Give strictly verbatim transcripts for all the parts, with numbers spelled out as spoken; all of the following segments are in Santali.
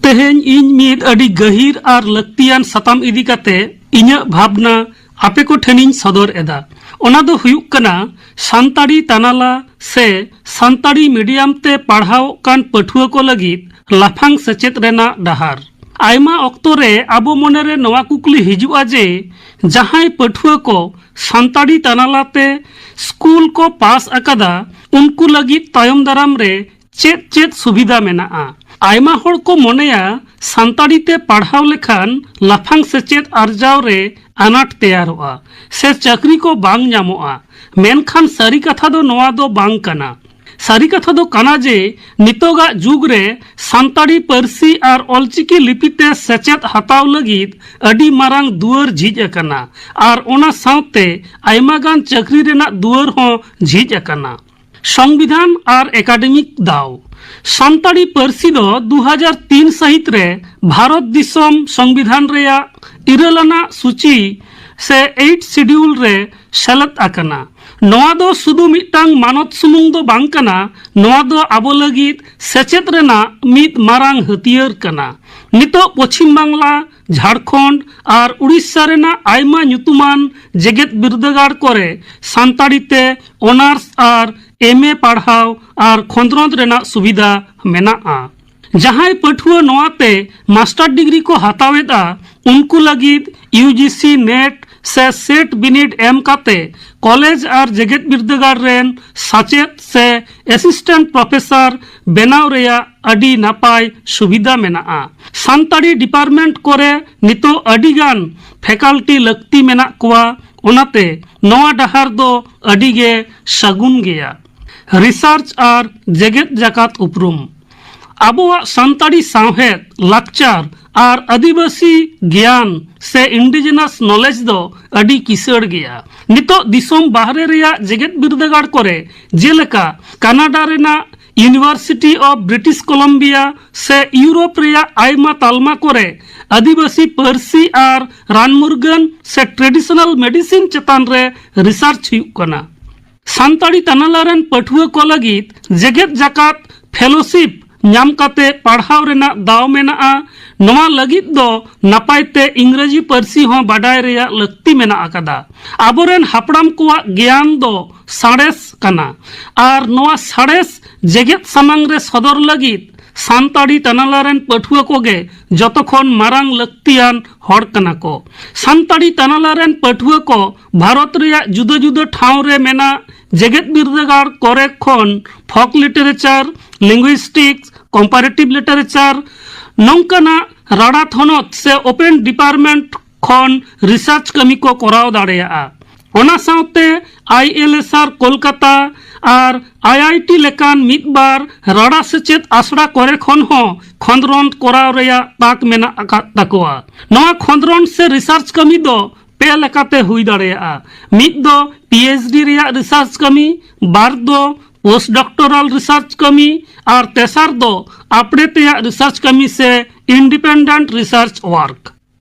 ᱛᱮᱦᱮᱧ ᱤᱧ ᱢᱤᱫ ᱟᱹᱰᱤ ᱜᱟᱹᱦᱤᱨ ᱟᱨ ᱞᱟᱹᱠᱛᱤᱭᱟᱱ ᱥᱟᱛᱟᱢ ᱤᱫᱤ ᱠᱟᱛᱮ ᱤᱧᱟᱹᱜ ᱵᱷᱟᱵᱽᱱᱟ ᱟᱯᱮ ᱠᱚ ᱴᱷᱮᱱᱤᱧ ᱥᱚᱫᱚᱨ ᱮᱫᱟ᱾ ᱚᱱᱟ ᱫᱚ ᱦᱩᱭᱩᱜ ᱠᱟᱱᱟ ᱥᱟᱱᱛᱟᱲᱤ ᱛᱟᱱᱟᱞᱟ ᱥᱮ ᱥᱟᱱᱛᱟᱲᱤ ᱢᱤᱰᱤᱭᱟᱢ ᱛᱮ ᱯᱟᱲᱦᱟᱣᱚᱜ ᱠᱟᱱ ᱯᱟᱹᱴᱷᱩᱣᱟᱹ ᱠᱚ ᱞᱟᱹᱜᱤᱫ ᱞᱟᱯᱷᱟᱝ ᱥᱮᱪᱮᱫ ᱨᱮᱱᱟᱜ ᱰᱟᱦᱟᱨ᱾ ᱟᱭᱢᱟ ᱚᱠᱛᱚ ᱨᱮ ᱟᱵᱚ ᱢᱚᱱᱮ ᱨᱮ ᱱᱚᱣᱟ ᱠᱩᱠᱞᱤ ᱦᱤᱡᱩᱜᱼᱟ ᱡᱮ, ᱡᱟᱦᱟᱸᱭ ᱯᱟᱹᱴᱷᱩᱣᱟᱹ ᱠᱚ ᱥᱟᱱᱛᱟᱲᱤ ᱛᱟᱱᱟᱞᱟ ᱛᱮ ᱥᱠᱩᱞ ᱠᱚ ᱯᱟᱥ ᱟᱠᱟᱫᱟ, ᱩᱱᱠᱩ ᱞᱟᱹᱜᱤᱫ ᱛᱟᱭᱚᱢ ᱫᱟᱨᱟᱢ ᱨᱮ ᱪᱮᱫ ᱪᱮᱫ ᱥᱩᱵᱤᱫᱷᱟ ᱢᱮᱱᱟᱜᱼᱟ? ᱟᱭᱢᱟ ᱦᱚᱲ ᱠᱚ ᱢᱚᱱᱮᱭᱟ ᱥᱟᱱᱛᱟᱲᱤ ᱛᱮ ᱯᱟᱲᱦᱟᱣ ᱞᱮᱠᱷᱟᱱ ᱞᱟᱯᱷᱟᱝ ᱥᱮᱪᱮᱫ ᱟᱨᱡᱟᱣ ᱨᱮ ᱟᱱᱟᱴ ᱛᱮᱭᱟᱨᱚᱜᱼᱟ ᱥᱮ ᱪᱟᱹᱠᱨᱤ ᱠᱚ ᱵᱟᱝ ᱧᱟᱢᱚᱜᱼᱟ, ᱢᱮᱱᱠᱷᱟᱱ ᱥᱟᱹᱨᱤ ᱠᱟᱛᱷᱟ ᱫᱚ ᱱᱚᱣᱟ ᱫᱚ ᱵᱟᱝ ᱠᱟᱱᱟ᱾ ᱥᱟᱹᱨᱤ ᱠᱟᱛᱷᱟ ᱫᱚ ᱠᱟᱱᱟ ᱡᱮ ᱱᱤᱛᱚᱜᱟᱜ ᱡᱩᱜᱽ ᱨᱮ ᱥᱟᱱᱛᱟᱲᱤ ᱯᱟᱹᱨᱥᱤ ᱟᱨ ᱚᱞᱪᱤᱠᱤ ᱞᱤᱯᱤ ᱛᱮ ᱥᱮᱪᱮᱫ ᱦᱟᱛᱟᱣ ᱞᱟᱹᱜᱤᱫ ᱟᱹᱰᱤ ᱢᱟᱨᱟᱝ ᱫᱩᱣᱟᱹᱨ ᱡᱷᱤᱡ ᱟᱠᱟᱱᱟ ᱟᱨ ᱚᱱᱟ ᱥᱟᱶᱛᱮ ᱟᱭᱢᱟ ᱜᱟᱱ ᱪᱟᱹᱠᱨᱤ ᱨᱮᱱᱟᱜ ᱫᱩᱣᱟᱹᱨ ᱦᱚᱸ ᱡᱷᱤᱡ ᱟᱠᱟᱱᱟ᱾ ᱥᱚᱝᱵᱤᱫᱷᱟᱱ ᱟᱨ ᱮᱠᱟᱰᱮᱢᱤᱠ ᱫᱟᱣ᱾ ᱥᱟᱱᱛᱟᱲᱤ ᱯᱟᱹᱨᱥᱤ ᱫᱚ ᱫᱩ ᱦᱟᱡᱟᱨ ᱛᱤᱱ ᱥᱟᱹᱦᱤᱛ ᱨᱮ ᱵᱷᱟᱨᱚᱛ ᱫᱤᱥᱚᱢ ᱥᱚᱝᱵᱤᱫᱷᱟᱱ ᱨᱮᱭᱟᱜ ᱤᱨᱟᱹᱞ ᱟᱱᱟᱜ ᱥᱩᱪᱤ ᱥᱮ ᱮᱭᱤᱴ ᱥᱤᱰᱤᱭᱩᱞ ᱨᱮ ᱥᱮᱞᱮᱫ ᱟᱠᱟᱱᱟ᱾ ᱱᱚᱣᱟ ᱫᱚ ᱥᱩᱫᱷᱩ ᱢᱤᱫᱴᱟᱝ ᱢᱟᱱᱚᱛ ᱥᱩᱢᱩᱝ ᱫᱚ ᱵᱟᱝ ᱠᱟᱱᱟ, ᱱᱚᱣᱟ ᱫᱚ ᱟᱵᱚ ᱞᱟᱹᱜᱤᱫ ᱥᱮᱪᱮᱫ ᱨᱮᱱᱟᱜ ᱢᱤᱫ ᱢᱟᱨᱟᱝ ᱦᱟᱹᱛᱭᱟᱹᱨ ᱠᱟᱱᱟ᱾ ᱱᱤᱛᱚᱜ ᱯᱚᱪᱷᱤᱢ ᱵᱟᱝᱞᱟ, ᱡᱷᱟᱲᱠᱷᱚᱸᱰ ᱟᱨ ᱩᱲᱤᱥᱥᱟ ᱨᱮᱱᱟᱜ ᱟᱭᱢᱟ ᱧᱩᱛᱩᱢᱟᱱ ᱡᱮᱜᱮᱛ ᱵᱤᱨᱫᱟᱹᱜᱟᱲ ᱠᱚᱨᱮ ᱥᱟᱱᱛᱟᱲᱤ ᱛᱮ ᱚᱱᱟᱨᱥ ᱟᱨ ᱮᱢ ᱮ ᱯᱟᱲᱦᱟᱣ ᱟᱨ ᱠᱷᱚᱸᱫᱽᱨᱚᱸᱫᱽ ᱨᱮᱱᱟᱜ ᱥᱩᱵᱤᱫᱷᱟ ᱢᱮᱱᱟᱜᱼᱟ᱾ ᱡᱟᱦᱟᱸᱭ ᱯᱟᱹᱴᱷᱩᱣᱟᱹ ᱱᱚᱣᱟ ᱛᱮ ᱢᱟᱥᱴᱟᱨ ᱰᱤᱜᱽᱨᱤ ᱠᱚ ᱦᱟᱛᱟᱣ ᱮᱫᱟ, ᱩᱱᱠᱩ ᱞᱟᱹᱜᱤᱫ ᱭᱩ ᱡᱤ ᱥᱤ ᱱᱮᱴ ᱥᱮ ᱥᱮᱴ ᱵᱤᱱᱤᱰ ᱮᱢ ᱠᱟᱛᱮ ᱠᱚᱞᱮᱡᱽ ᱟᱨ ᱡᱮᱜᱮᱛ ᱵᱤᱨᱫᱟᱹᱜᱟᱲ ᱨᱮᱱ ᱥᱟᱪᱮᱫ ᱥᱮ ᱮᱥᱤᱥᱴᱮᱱᱴ ᱯᱨᱚᱯᱷᱮᱥᱚᱨ ᱵᱮᱱᱟᱣ ᱨᱮᱭᱟᱜ ᱟᱹᱰᱤ ᱱᱟᱯᱟᱭ ᱥᱩᱵᱤᱫᱷᱟ ᱢᱮᱱᱟᱜᱼᱟ᱾ ᱥᱟᱱᱛᱟᱲᱤ ᱰᱤᱯᱟᱨᱴᱢᱮᱱᱴ ᱠᱚᱨᱮ ᱱᱤᱛᱚᱜ ᱟᱹᱰᱤ ᱜᱟᱱ ᱯᱷᱮᱠᱟᱞᱴᱤ ᱞᱟᱹᱠᱛᱤ ᱢᱮᱱᱟᱜ ᱠᱚᱣᱟ, ᱚᱱᱟᱛᱮ ᱱᱚᱣᱟ ᱰᱟᱦᱟᱨ ᱫᱚ ᱟᱹᱰᱤ ᱜᱮ ᱥᱟᱹᱜᱩᱱ ᱜᱮᱭᱟ᱾ ᱨᱤᱥᱟᱨᱪ ᱟᱨ ᱡᱮᱜᱮᱛ ᱡᱟᱠᱟᱛ ᱩᱯᱨᱩᱢ᱾ ᱟᱵᱚᱣᱟᱜ ᱥᱟᱱᱛᱟᱲᱤ ᱥᱟᱶᱦᱮᱫ, ᱞᱟᱠᱪᱟᱨ ᱟᱨ ᱟᱹᱫᱤᱵᱟᱹᱥᱤ ᱜᱮᱭᱟᱱ ᱥᱮ ᱤᱱᱰᱤᱡᱤᱱᱟᱥ ᱱᱚᱞᱮᱡᱽ ᱫᱚ ᱟᱹᱰᱤ ᱠᱤᱥᱟᱹᱬ ᱜᱮᱭᱟ᱾ ᱱᱤᱛᱚᱜ ᱫᱤᱥᱚᱢ ᱵᱟᱦᱨᱮ ᱨᱮᱭᱟᱜ ᱡᱮᱜᱮᱛ ᱵᱤᱨᱫᱟᱹᱜᱟᱲ ᱠᱚᱨᱮ, ᱡᱮᱞᱮᱠᱟ ᱠᱟᱱᱟᱰᱟ ᱨᱮᱱᱟᱜ ᱤᱭᱩᱱᱤᱵᱷᱟᱨᱥᱤᱴᱤ ᱚᱯᱷ ᱵᱨᱤᱴᱤᱥ ᱠᱚᱞᱚᱢᱵᱤᱭᱟ ᱥᱮ ᱤᱭᱩᱨᱳᱯ ᱨᱮᱭᱟᱜ ᱟᱭᱢᱟ ᱛᱟᱞᱢᱟ ᱠᱚᱨᱮ, ᱟᱹᱫᱤᱵᱟᱹᱥᱤ ᱯᱟᱹᱨᱥᱤ ᱟᱨ ᱨᱟᱱ ᱢᱩᱨᱜᱟᱹᱱ ᱥᱮ ᱴᱨᱮᱰᱤᱥᱚᱱᱟᱞ ᱢᱮᱰᱤᱥᱤᱱ ᱪᱮᱛᱟᱱ ᱨᱮ ᱨᱤᱥᱟᱨᱪ ᱦᱩᱭᱩᱜ ᱠᱟᱱᱟ᱾ ᱥᱟᱱᱛᱟᱲᱤ ᱛᱟᱱᱟᱞᱟ ᱨᱮᱱ ᱯᱟᱹᱴᱷᱩᱣᱟᱹ ᱠᱚ ᱞᱟᱹᱜᱤᱫ ᱡᱮᱜᱮᱛ ᱡᱟᱠᱟᱛ ᱯᱷᱮᱞᱳᱥᱤᱯ ᱧᱟᱢ ᱠᱟᱛᱮ ᱯᱟᱲᱦᱟᱣ ᱨᱮᱱᱟᱜ ᱫᱟᱣ ᱢᱮᱱᱟᱜᱼᱟ᱾ ᱱᱚᱣᱟ ᱞᱟᱹᱜᱤᱫ ᱫᱚ ᱱᱟᱯᱟᱭ ᱛᱮ ᱤᱝᱨᱮᱡᱤ ᱯᱟᱹᱨᱥᱤ ᱦᱚᱸ ᱵᱟᱰᱟᱭ ᱨᱮᱭᱟᱜ ᱞᱟᱹᱠᱛᱤ ᱢᱮᱱᱟᱜ ᱟᱠᱟᱫᱟ᱾ ᱟᱵᱚᱨᱮᱱ ᱦᱟᱯᱲᱟᱢ ᱠᱚᱣᱟᱜ ᱜᱮᱭᱟᱱ ᱫᱚ ᱥᱟᱬᱮᱥ ᱠᱟᱱᱟ, ᱟᱨ ᱱᱚᱣᱟ ᱥᱟᱬᱮᱥ ᱡᱮᱜᱮᱛ ᱥᱟᱢᱟᱝ ᱨᱮ ᱥᱚᱫᱚᱨ ᱞᱟᱹᱜᱤᱫ ᱥᱟᱱᱛᱟᱲᱤ ᱛᱟᱱᱟᱞᱟ ᱨᱮᱱ ᱯᱟᱹᱴᱷᱩᱣᱟᱹ ᱠᱚᱜᱮ ᱡᱚᱛᱚ ᱠᱷᱚᱱ ᱢᱟᱨᱟᱝ ᱞᱟᱹᱠᱛᱤᱭᱟᱱ ᱦᱚᱲ ᱠᱟᱱᱟ ᱠᱚ᱾ ᱥᱟᱱᱛᱟᱲᱤ ᱛᱟᱱᱟᱞᱟ ᱨᱮᱱ ᱯᱟᱹᱴᱷᱩᱣᱟᱹ ᱠᱚ ᱵᱷᱟᱨᱚᱛ ᱨᱮᱭᱟᱜ ᱡᱩᱫᱟᱹ ᱡᱩᱫᱟᱹ ᱴᱷᱟᱶ ᱨᱮ ᱢᱮᱱᱟᱜ ᱡᱮᱜᱮᱛ ᱵᱤᱨᱫᱟᱹᱜᱟᱲ ᱠᱚᱨᱮ ᱠᱷᱚᱱ folk literature, linguistics, comparative literature ᱱᱚᱝᱠᱟᱱᱟᱜ ᱨᱟᱲᱟ ᱛᱷᱚᱱᱚᱛ ᱥᱮ open department ᱠᱷᱚᱱ research ᱠᱟᱹᱢᱤ ᱠᱚ ᱠᱚᱨᱟᱣ ᱫᱟᱲᱮᱭᱟᱜᱼᱟ᱾ ᱚᱱᱟ ᱥᱟᱶᱛᱮ I L S R Kolkata R I I T ᱞᱮᱠᱟᱱ ᱢᱤᱫ ᱵᱟᱨ ᱨᱟᱲᱟ ᱥᱮᱪᱮᱫ ᱟᱥᱲᱟ ᱠᱚᱨᱮ ᱠᱷᱚᱱ ᱦᱚᱸ ᱠᱷᱚᱸᱫᱽᱨᱚᱸᱫᱽ ᱠᱚᱨᱟᱣ ᱨᱮᱭᱟᱜ ᱛᱟᱠ ᱢᱮᱱᱟᱜ ᱟᱠᱟᱫ ᱛᱟᱠᱚᱣᱟ᱾ ᱱᱚᱣᱟ ᱠᱷᱚᱸᱫᱽᱨᱚᱸᱫᱽ ᱥᱮ research ᱠᱟᱹᱢᱤ ᱫᱚ ᱯᱮ ᱞᱮᱠᱟᱛᱮ ᱦᱩᱭ ᱫᱟᱲᱮᱭᱟᱜᱼᱟ᱾ ᱢᱤᱫ ᱫᱚ ᱯᱤ ᱮᱭᱤᱪ ᱰᱤ ᱨᱮᱭᱟᱜ research ᱠᱟᱹᱢᱤ, ᱵᱟᱨ ᱫᱚ post doctoral research ᱠᱟᱹᱢᱤ, ᱟᱨ ᱛᱮᱥᱟᱨ ᱫᱚ ᱟᱯᱰᱮᱴ ᱨᱮᱭᱟᱜ research ᱠᱟᱹᱢᱤ ᱥᱮ independent research work᱾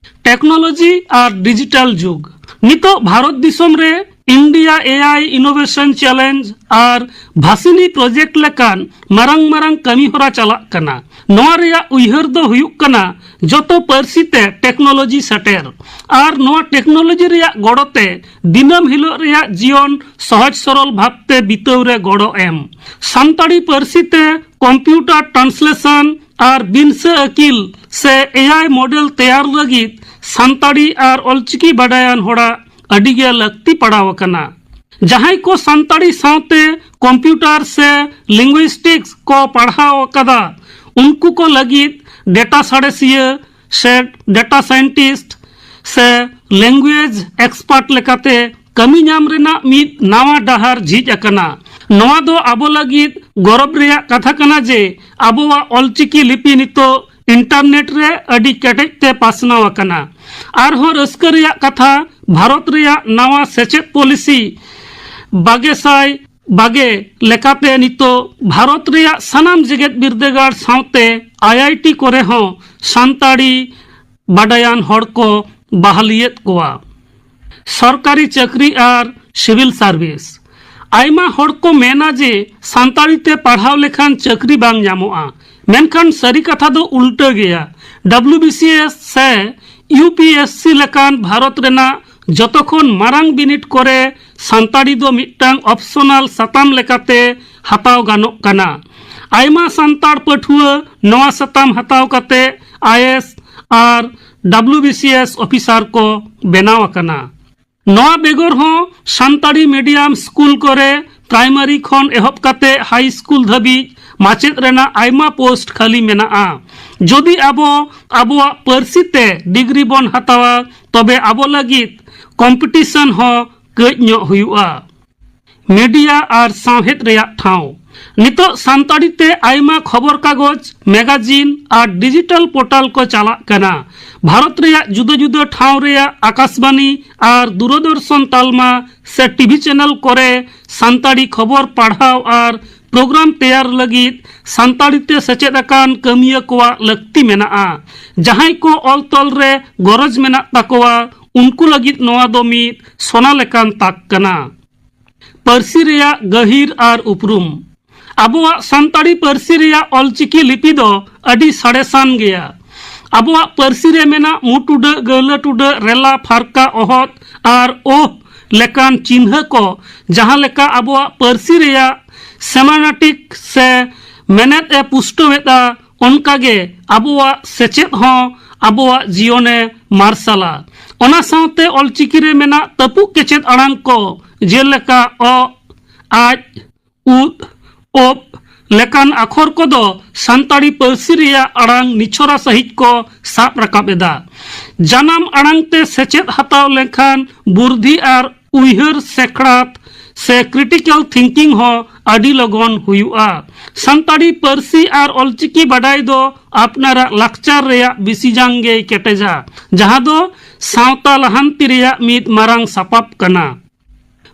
ᱴᱮᱠᱱᱳᱞᱚᱡᱤ ᱟᱨ ᱰᱤᱡᱤᱴᱟᱞ ᱡᱩᱜᱽ᱾ ᱱᱤᱛᱚᱜ ᱵᱷᱟᱨᱚᱛ ᱫᱤᱥᱚᱢ ᱨᱮ India A I Innovation Challenge R ᱵᱷᱟᱥᱤᱱᱤ project ᱞᱮᱠᱟᱱ ᱢᱟᱨᱟᱝ ᱢᱟᱨᱟᱝ ᱠᱟᱹᱢᱤ ᱦᱚᱨᱟ ᱪᱟᱞᱟᱜ ᱠᱟᱱᱟ᱾ ᱱᱚᱣᱟ ᱨᱮᱭᱟᱜ ᱩᱭᱦᱟᱹᱨ ᱫᱚ ᱦᱩᱭᱩᱜ ᱠᱟᱱᱟ ᱡᱚᱛᱚ ᱯᱟᱹᱨᱥᱤ ᱛᱮ ᱴᱮᱠᱱᱳᱞᱚᱡᱤ ᱥᱮᱴᱮᱨ ᱟᱨ ᱱᱚᱣᱟ ᱴᱮᱠᱱᱳᱞᱚᱡᱤ ᱨᱮᱭᱟᱜ ᱜᱚᱲᱚ ᱛᱮ ᱫᱤᱱᱟᱹᱢ ᱦᱤᱞᱳᱜ ᱨᱮᱭᱟᱜ ᱡᱤᱭᱚᱱ ᱥᱚᱦᱚᱡ ᱥᱚᱨᱚᱞ ᱵᱷᱟᱵᱛᱮ ᱵᱤᱛᱟᱹᱣ ᱨᱮ ᱜᱚᱲᱚ ᱮᱢ᱾ ᱥᱟᱱᱛᱟᱲᱤ ᱯᱟᱹᱨᱥᱤ ᱛᱮ computer translation ᱟᱨ ᱵᱤᱱᱥᱟᱹ ᱟᱹᱠᱤᱞ ᱥᱮ A I model ᱛᱮᱭᱟᱨ ᱞᱟᱹᱜᱤᱫ ᱥᱟᱱᱛᱟᱲᱤ ᱟᱨ ᱚᱞᱪᱤᱠᱤ ᱵᱟᱰᱟᱭᱟᱱ ᱦᱚᱲᱟᱜ ᱟᱹᱰᱤ ᱜᱮ ᱞᱟᱹᱠᱛᱤ ᱯᱟᱲᱟᱣ ᱟᱠᱟᱱᱟ᱾ ᱡᱟᱦᱟᱸᱭ ᱠᱚ ᱥᱟᱱᱛᱟᱲᱤ ᱥᱟᱶᱛᱮ computer ᱥᱮ linguistics ᱠᱚ ᱯᱟᱲᱦᱟᱣ ᱟᱠᱟᱫᱟ, ᱩᱱᱠᱩ ᱠᱚ ᱞᱟᱹᱜᱤᱫ data ᱥᱟᱬᱮᱥᱤᱭᱟᱹ ᱥᱮ data scientist ᱥᱮ language expert ᱞᱮᱠᱟᱛᱮ ᱠᱟᱹᱢᱤ ᱧᱟᱢ ᱨᱮᱱᱟᱜ ᱢᱤᱫ ᱱᱟᱣᱟ ᱰᱟᱦᱟᱨ ᱡᱷᱤᱡ ᱟᱠᱟᱱᱟ᱾ ᱱᱚᱣᱟ ᱫᱚ ᱟᱵᱚ ᱞᱟᱹᱜᱤᱫ ᱜᱚᱨᱚᱵ ᱨᱮᱭᱟᱜ ᱠᱟᱛᱷᱟ ᱠᱟᱱᱟ ᱡᱮ ᱟᱵᱚᱣᱟᱜ ᱚᱞᱪᱤᱠᱤ ᱞᱤᱯᱤ ᱱᱤᱛᱚᱜ internet ᱨᱮ ᱟᱹᱰᱤ ᱠᱮᱴᱮᱡ ᱛᱮ ᱯᱟᱥᱱᱟᱣ ᱟᱠᱟᱱᱟ᱾ ᱟᱨᱦᱚᱸ ᱨᱟᱹᱥᱠᱟᱹ ᱨᱮᱭᱟᱜ ᱠᱟᱛᱷᱟ, ᱵᱷᱟᱨᱚᱛ ᱨᱮᱭᱟᱜ ᱱᱟᱣᱟ ᱥᱮᱪᱮᱫ policy ᱵᱟᱜᱮ ᱥᱟᱭ ᱵᱟᱜᱮ ᱞᱮᱠᱟᱛᱮ ᱱᱤᱛᱚᱜ ᱵᱷᱟᱨᱚᱛ ᱨᱮᱭᱟᱜ ᱥᱟᱱᱟᱢ ᱡᱮᱜᱮᱛ ᱵᱤᱨᱫᱟᱹᱜᱟᱲ ᱥᱟᱶᱛᱮ I I T ᱠᱚᱨᱮ ᱦᱚᱸ ᱥᱟᱱᱛᱟᱲᱤ ᱵᱟᱰᱟᱭᱟᱱ ᱦᱚᱲ ᱠᱚ ᱵᱟᱦᱟᱞᱤᱭᱮᱫ ᱠᱚᱣᱟ᱾ ᱥᱚᱨᱠᱟᱨᱤ ᱪᱟᱹᱠᱨᱤ ᱟᱨ civil service᱾ ᱟᱭᱢᱟ ᱦᱚᱲ ᱠᱚ ᱢᱮᱱᱟ ᱡᱮ ᱥᱟᱱᱛᱟᱲᱤ ᱛᱮ ᱯᱟᱲᱦᱟᱣ ᱞᱮᱠᱷᱟᱱ ᱪᱟᱹᱠᱨᱤ ᱵᱟᱝ ᱧᱟᱢᱚᱜᱼᱟ, ᱢᱮᱱᱠᱷᱟᱱ ᱥᱟᱹᱨᱤ ᱠᱟᱛᱷᱟ ᱫᱚ ᱩᱞᱴᱟᱹ ᱜᱮᱭᱟ᱾ W B C S ᱥᱮ U P S C ᱞᱮᱠᱟᱱ ᱵᱷᱟᱨᱚᱛ ᱨᱮᱱᱟᱜ ᱡᱚᱛᱚ ᱠᱷᱚᱱ ᱢᱟᱨᱟᱝ ᱵᱤᱱᱤᱰ ᱠᱚᱨᱮ ᱥᱟᱱᱛᱟᱲᱤ ᱫᱚ ᱢᱤᱫᱴᱟᱝ ᱚᱯᱥᱚᱱᱟᱞ ᱥᱟᱛᱟᱢ ᱞᱮᱠᱟᱛᱮ ᱦᱟᱛᱟᱣ ᱜᱟᱱᱚᱜ ᱠᱟᱱᱟ᱾ ᱟᱭᱢᱟ ᱥᱟᱱᱛᱟᱲ ᱯᱟᱹᱴᱷᱩᱣᱟᱹ ᱱᱚᱣᱟ ᱥᱟᱛᱟᱢ ᱦᱟᱛᱟᱣ ᱠᱟᱛᱮ I A S R W B C S officer ᱠᱚ ᱵᱮᱱᱟᱣ ᱟᱠᱟᱱᱟ᱾ ᱱᱚᱣᱟ ᱵᱮᱜᱚᱨ ᱦᱚᱸ ᱥᱟᱱᱛᱟᱲᱤ ᱢᱤᱰᱤᱭᱟᱢ ᱥᱠᱩᱞ ᱠᱚᱨᱮ ᱯᱨᱟᱭᱢᱟᱨᱤ ᱠᱷᱚᱱ ᱮᱦᱚᱵ ᱠᱟᱛᱮ ᱦᱟᱭ ᱥᱠᱩᱞ ᱫᱷᱟᱹᱵᱤᱡ ᱢᱟᱪᱮᱫ ᱨᱮᱱᱟᱜ ᱟᱭᱢᱟ ᱯᱳᱥᱴ ᱠᱷᱟᱹᱞᱤ ᱢᱮᱱᱟᱜᱼᱟ᱾ ᱡᱩᱫᱤ ᱟᱵᱚ ᱟᱵᱚᱣᱟᱜ ᱯᱟᱹᱨᱥᱤ ᱛᱮ ᱰᱤᱜᱽᱨᱤ ᱵᱚᱱ ᱦᱟᱛᱟᱣᱟ, ᱛᱚᱵᱮ ᱟᱵᱚ ᱞᱟᱹᱜᱤᱫ ᱠᱚᱢᱯᱤᱴᱤᱥᱚᱱ ᱦᱚᱸ ᱠᱟᱹᱡ ᱧᱚᱜ ᱦᱩᱭᱩᱜᱼᱟ᱾ ᱢᱤᱰᱤᱭᱟ ᱟᱨ ᱥᱟᱶᱦᱮᱫ ᱨᱮᱭᱟᱜ ᱴᱷᱟᱶ᱾ ᱱᱤᱛᱚᱜ ᱥᱟᱱᱛᱟᱲᱤ ᱛᱮ ᱟᱭᱢᱟ ᱠᱷᱚᱵᱚᱨ ᱠᱟᱜᱚᱡᱽ, ᱢᱮᱜᱟᱡᱤᱱ ᱟᱨ ᱰᱤᱡᱤᱴᱟᱞ ᱯᱳᱨᱴᱟᱞ ᱠᱚ ᱪᱟᱞᱟᱜ ᱠᱟᱱᱟ᱾ ᱵᱷᱟᱨᱚᱛ ᱨᱮᱭᱟᱜ ᱡᱩᱫᱟᱹ ᱡᱩᱫᱟᱹ ᱴᱷᱟᱶ ᱨᱮᱭᱟᱜ ᱟᱠᱟᱥᱵᱟᱱᱤ ᱟᱨ ᱫᱩᱨᱚᱫᱚᱨᱥᱚᱱ ᱛᱟᱞᱢᱟ ᱥᱮ ᱴᱤᱵᱷᱤ ᱪᱮᱱᱮᱞ ᱠᱚᱨᱮ ᱥᱟᱱᱛᱟᱲᱤ ᱠᱷᱚᱵᱚᱨ ᱯᱟᱲᱦᱟᱣ ᱟᱨ ᱯᱨᱳᱜᱨᱟᱢ ᱛᱮᱭᱟᱨ ᱞᱟᱹᱜᱤᱫ ᱥᱟᱱᱛᱟᱲᱤ ᱛᱮ ᱥᱮᱪᱮᱫ ᱟᱠᱟᱱ ᱠᱟᱹᱢᱤᱭᱟᱹ ᱠᱚᱣᱟᱜ ᱞᱟᱹᱠᱛᱤ ᱢᱮᱱᱟᱜᱼᱟ᱾ ᱡᱟᱦᱟᱸᱭ ᱠᱚ ᱚᱞ ᱛᱚᱞ ᱨᱮ ᱜᱚᱨᱚᱡᱽ ᱢᱮᱱᱟᱜ ᱛᱟᱠᱚᱣᱟ, ᱩᱱᱠᱩ ᱞᱟᱹᱜᱤᱫ ᱱᱚᱣᱟ ᱫᱚ ᱢᱤᱫ ᱥᱚᱱᱟ ᱞᱮᱠᱟᱱ ᱛᱟᱠ ᱠᱟᱱᱟ᱾ ᱯᱟᱹᱨᱥᱤ ᱨᱮᱭᱟᱜ ᱜᱟᱹᱦᱤᱨ ᱟᱨ ᱩᱯᱨᱩᱢ᱾ ᱟᱵᱚᱣᱟᱜ ᱥᱟᱱᱛᱟᱲᱤ ᱯᱟᱹᱨᱥᱤ ᱨᱮᱭᱟᱜ ᱚᱞᱪᱤᱠᱤ ᱞᱤᱯᱤ ᱫᱚ ᱟᱹᱰᱤ ᱥᱟᱬᱮᱥᱟᱱ ᱜᱮᱭᱟ᱾ ᱟᱵᱚᱣᱟᱜ ᱯᱟᱹᱨᱥᱤ ᱨᱮ ᱢᱮᱱᱟᱜ ᱢᱩ ᱴᱩᱰᱟᱹᱜ, ᱜᱟᱹᱦᱞᱟᱹ ᱴᱩᱰᱟᱹᱜ, ᱨᱮᱞᱟ, ᱯᱷᱟᱨᱠᱟ, ᱚᱦᱚᱫ ᱟᱨ ᱳᱦ ᱞᱮᱠᱟᱱ ᱪᱤᱱᱦᱟᱹ ᱠᱚ, ᱡᱟᱦᱟᱸ ᱞᱮᱠᱟ ᱟᱵᱚᱣᱟᱜ ᱯᱟᱹᱨᱥᱤ ᱨᱮᱭᱟᱜ ᱥᱮᱢᱟᱱᱟᱴᱤᱠ ᱥᱮ ᱢᱮᱱᱮᱫ ᱮ ᱯᱩᱥᱴᱟᱹᱣᱮᱫᱼᱟ, ᱚᱱᱠᱟᱜᱮ ᱟᱵᱚᱣᱟᱜ ᱥᱮᱪᱮᱫ ᱦᱚᱸ ᱟᱵᱚᱣᱟᱜ ᱡᱤᱭᱚᱱᱮ ᱢᱟᱨᱥᱟᱞᱟ᱾ ᱚᱱᱟ ᱥᱟᱶᱛᱮ ᱚᱞᱪᱤᱠᱤ ᱨᱮ ᱢᱮᱱᱟᱜ ᱛᱟᱹᱯᱩᱜ ᱠᱮᱪᱮᱫ ᱟᱲᱟᱝ ᱠᱚ, ᱡᱮᱞᱮᱠᱟ ᱚᱜ, ᱟᱡ, ᱩᱫ, ᱚᱵ ᱞᱮᱠᱟᱱ ᱟᱠᱷᱚᱨ ᱠᱚᱫᱚ ᱥᱟᱱᱛᱟᱲᱤ ᱯᱟᱹᱨᱥᱤ ᱨᱮᱭᱟᱜ ᱟᱲᱟᱝ ᱱᱤᱪᱷᱚᱨᱟ ᱥᱟᱹᱦᱤᱡ ᱠᱚ ᱥᱟᱵ ᱨᱟᱠᱟᱵ ᱮᱫᱟ᱾ ᱡᱟᱱᱟᱢ ᱟᱲᱟᱝ ᱛᱮ ᱥᱮᱪᱮᱫ ᱦᱟᱛᱟᱣ ᱞᱮᱱᱠᱷᱟᱱ ᱵᱩᱨᱫᱷᱤ ᱟᱨ ᱩᱭᱦᱟᱹᱨ ᱥᱮᱠᱲᱟᱛ ᱥᱮ ᱠᱨᱤᱴᱤᱠᱟᱞ ᱛᱷᱤᱝᱠᱤᱝ ᱦᱚᱸ ᱟᱹᱰᱤ ᱞᱚᱜᱚᱱ ᱦᱩᱭᱩᱜᱼᱟ᱾ ᱥᱟᱱᱛᱟᱲᱤ ᱯᱟᱹᱨᱥᱤ ᱟᱨ ᱚᱞᱪᱤᱠᱤ ᱵᱟᱰᱟᱭ ᱫᱚ ᱟᱯᱱᱟᱨᱟᱜ ᱞᱟᱠᱪᱟᱨ ᱨᱮᱭᱟᱜ ᱵᱤᱥᱤ ᱡᱟᱝ ᱜᱮᱭ ᱠᱮᱴᱮᱡᱟ, ᱡᱟᱦᱟᱸ ᱫᱚ ᱥᱟᱶᱛᱟ ᱞᱟᱦᱟᱱᱛᱤ ᱨᱮᱭᱟᱜ ᱢᱤᱫ ᱢᱟᱨᱟᱝ ᱥᱟᱯᱟᱵ ᱠᱟᱱᱟ᱾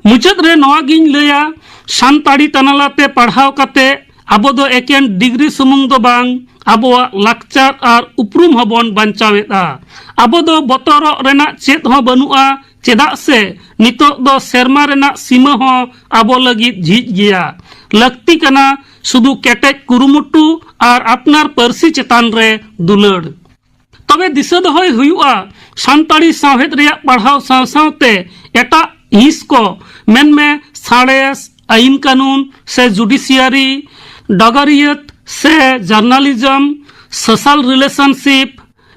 ᱢᱩᱪᱟᱹᱫ ᱨᱮ ᱱᱚᱣᱟ ᱜᱤᱧ ᱞᱟᱹᱭᱟ, ᱥᱟᱱᱛᱟᱲᱤ ᱛᱟᱱᱟᱞᱟ ᱛᱮ ᱯᱟᱲᱦᱟᱣ ᱠᱟᱛᱮ ᱟᱵᱚ ᱫᱚ ᱮᱠᱮᱱ ᱰᱤᱜᱽᱨᱤ ᱥᱩᱢᱩᱝ ᱫᱚ ᱵᱟᱝ, ᱟᱵᱚᱣᱟᱜ ᱞᱟᱠᱪᱟᱨ ᱟᱨ ᱩᱯᱨᱩᱢ ᱦᱚᱸᱵᱚᱱ ᱵᱟᱧᱪᱟᱣᱮᱫᱼᱟ᱾ ᱟᱵᱚ ᱫᱚ ᱵᱚᱛᱚᱨᱚᱜ ᱨᱮᱱᱟᱜ ᱪᱮᱫ ᱦᱚᱸ ᱵᱟᱹᱱᱩᱜᱼᱟ, ᱪᱮᱫᱟᱜ ᱥᱮ ᱱᱤᱛᱚᱜ ᱫᱚ ᱥᱮᱨᱢᱟ ᱨᱮᱱᱟᱜ ᱥᱤᱢᱟᱹ ᱦᱚᱸ ᱟᱵᱚ ᱞᱟᱹᱜᱤᱫ ᱡᱷᱤᱡ ᱜᱮᱭᱟ᱾ ᱞᱟᱹᱠᱛᱤ ᱠᱟᱱᱟ ᱥᱩᱫᱷᱩ ᱠᱮᱴᱮᱡ ᱠᱩᱨᱩᱢᱩᱴᱩ ᱟᱨ ᱟᱯᱱᱟᱨ ᱯᱟᱹᱨᱥᱤ ᱪᱮᱛᱟᱱ ᱨᱮ ᱫᱩᱞᱟᱹᱲ᱾ ᱛᱚᱵᱮ ᱫᱤᱥᱟᱹ ᱫᱚᱦᱚᱭ ᱦᱩᱭᱩᱜᱼᱟ, ᱥᱟᱱᱛᱟᱲᱤ ᱥᱟᱶᱦᱮᱫ ᱨᱮᱭᱟᱜ ᱯᱟᱲᱦᱟᱣ ᱥᱟᱶ ᱥᱟᱶᱛᱮ ᱮᱴᱟᱜ ᱦᱤᱸᱥ ᱠᱚ, ᱢᱮᱱᱢᱮ ᱥᱟᱬᱮᱥ, ᱟᱹᱭᱤᱱ ᱠᱟᱹᱱᱩᱱ ᱥᱮ ᱡᱩᱰᱤᱥᱤᱭᱟᱨᱤ, ᱰᱚᱜᱚᱨᱤᱭᱟᱹᱛ ᱥᱮ ᱡᱟᱨᱱᱟᱞᱤᱡᱚᱢ, ᱥᱳᱥᱟᱞ ᱨᱤᱞᱮᱥᱚᱱᱥᱤᱯ,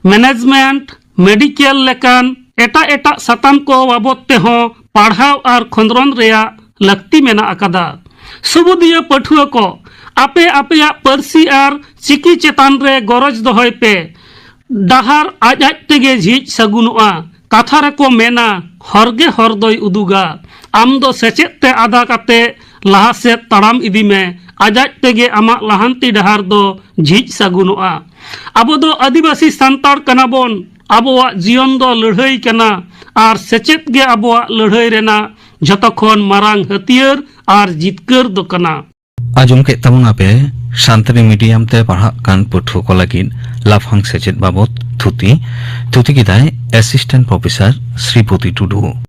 ᱢᱮᱱᱮᱡᱽᱢᱮᱱᱴ, ᱢᱮᱰᱤᱠᱮᱞ ᱞᱮᱠᱟᱱ ᱮᱴᱟᱜ ᱮᱴᱟᱜ ᱥᱟᱛᱟᱢ ᱠᱚ ᱵᱟᱵᱚᱫ ᱛᱮᱦᱚᱸ ᱯᱟᱲᱦᱟᱣ ᱟᱨ ᱠᱷᱚᱸᱫᱽᱨᱚᱸᱫᱽ ᱨᱮᱭᱟᱜ ᱞᱟᱹᱠᱛᱤ ᱢᱮᱱᱟᱜ ᱟᱠᱟᱫᱟ᱾ ᱥᱩᱵᱩᱫᱤᱭᱟᱹ ᱯᱟᱹᱴᱷᱩᱣᱟᱹ ᱠᱚ, ᱟᱯᱮ ᱟᱯᱮᱭᱟᱜ ᱯᱟᱹᱨᱥᱤ ᱟᱨ ᱪᱤᱠᱤ ᱪᱮᱛᱟᱱ ᱨᱮ ᱜᱚᱨᱚᱡᱽ ᱫᱚᱦᱚᱭ ᱯᱮ᱾ ᱰᱟᱦᱟᱨ ᱟᱡ ᱟᱡ ᱛᱮᱜᱮ ᱡᱷᱤᱡ ᱥᱟᱹᱜᱩᱱᱚᱜᱼᱟ᱾ ᱠᱟᱛᱷᱟ ᱨᱮᱠᱚ ᱢᱮᱱᱟ, "ᱦᱚᱨ ᱜᱮ ᱦᱚᱨ ᱫᱚᱭ ᱩᱫᱩᱜᱟ᱾" ᱟᱢ ᱫᱚ ᱥᱮᱪᱮᱫ ᱛᱮ ᱟᱫᱟ ᱠᱟᱛᱮ ᱞᱟᱦᱟ ᱥᱮᱫ ᱛᱟᱲᱟᱢ ᱤᱫᱤ ᱢᱮ, ᱟᱡ ᱟᱡ ᱛᱮᱜᱮ ᱟᱢᱟᱜ ᱞᱟᱦᱟᱱᱛᱤ ᱰᱟᱦᱟᱨ ᱫᱚ ᱡᱷᱤᱡ ᱥᱟᱹᱜᱩᱱᱚᱜᱼᱟ᱾ ᱟᱵᱚ ᱫᱚ ᱟᱹᱫᱤᱵᱟᱹᱥᱤ ᱥᱟᱱᱛᱟᱲ ᱠᱟᱱᱟ ᱵᱚᱱ, ᱟᱵᱚᱣᱟᱜ ᱡᱤᱭᱚᱱ ᱫᱚ ᱞᱟᱹᱲᱦᱟᱹᱭ ᱠᱟᱱᱟ, ᱟᱨ ᱥᱮᱪᱮᱫ ᱜᱮ ᱟᱵᱚᱣᱟᱜ ᱞᱟᱹᱲᱦᱟᱹᱭ ᱨᱮᱱᱟᱜ ᱡᱷᱚᱛᱚ ᱠᱷᱚᱱ ᱢᱟᱨᱟᱝ ᱦᱟᱹᱛᱭᱟᱹᱨ ᱟᱨ ᱡᱤᱛᱠᱟᱹᱨ ᱫᱚ ᱠᱟᱱᱟ᱾ ᱟᱸᱡᱚᱢ ᱠᱮᱫ ᱛᱟᱵᱚᱱᱟ ᱯᱮ ᱥᱟᱱᱛᱟᱲᱤ ᱢᱤᱰᱤᱭᱟᱢ ᱛᱮ ᱯᱟᱲᱦᱟᱜ ᱠᱟᱱ ᱯᱟᱹᱴᱷᱩᱣᱟᱹ ᱠᱚ ᱞᱟᱹᱜᱤᱫ ᱞᱟᱯᱷᱟᱝ ᱥᱮᱪᱮᱫ ᱵᱟᱵᱚᱛ ᱛᱷᱩᱛᱤ᱾ ᱛᱷᱩᱛᱤ ᱠᱮᱫᱟᱭ ᱮᱥᱤᱥᱴᱮᱱᱴ ᱯᱨᱚᱯᱷᱮᱥᱚᱨ ᱥᱨᱤᱯᱚᱛᱤ ᱴᱩᱰᱩ᱾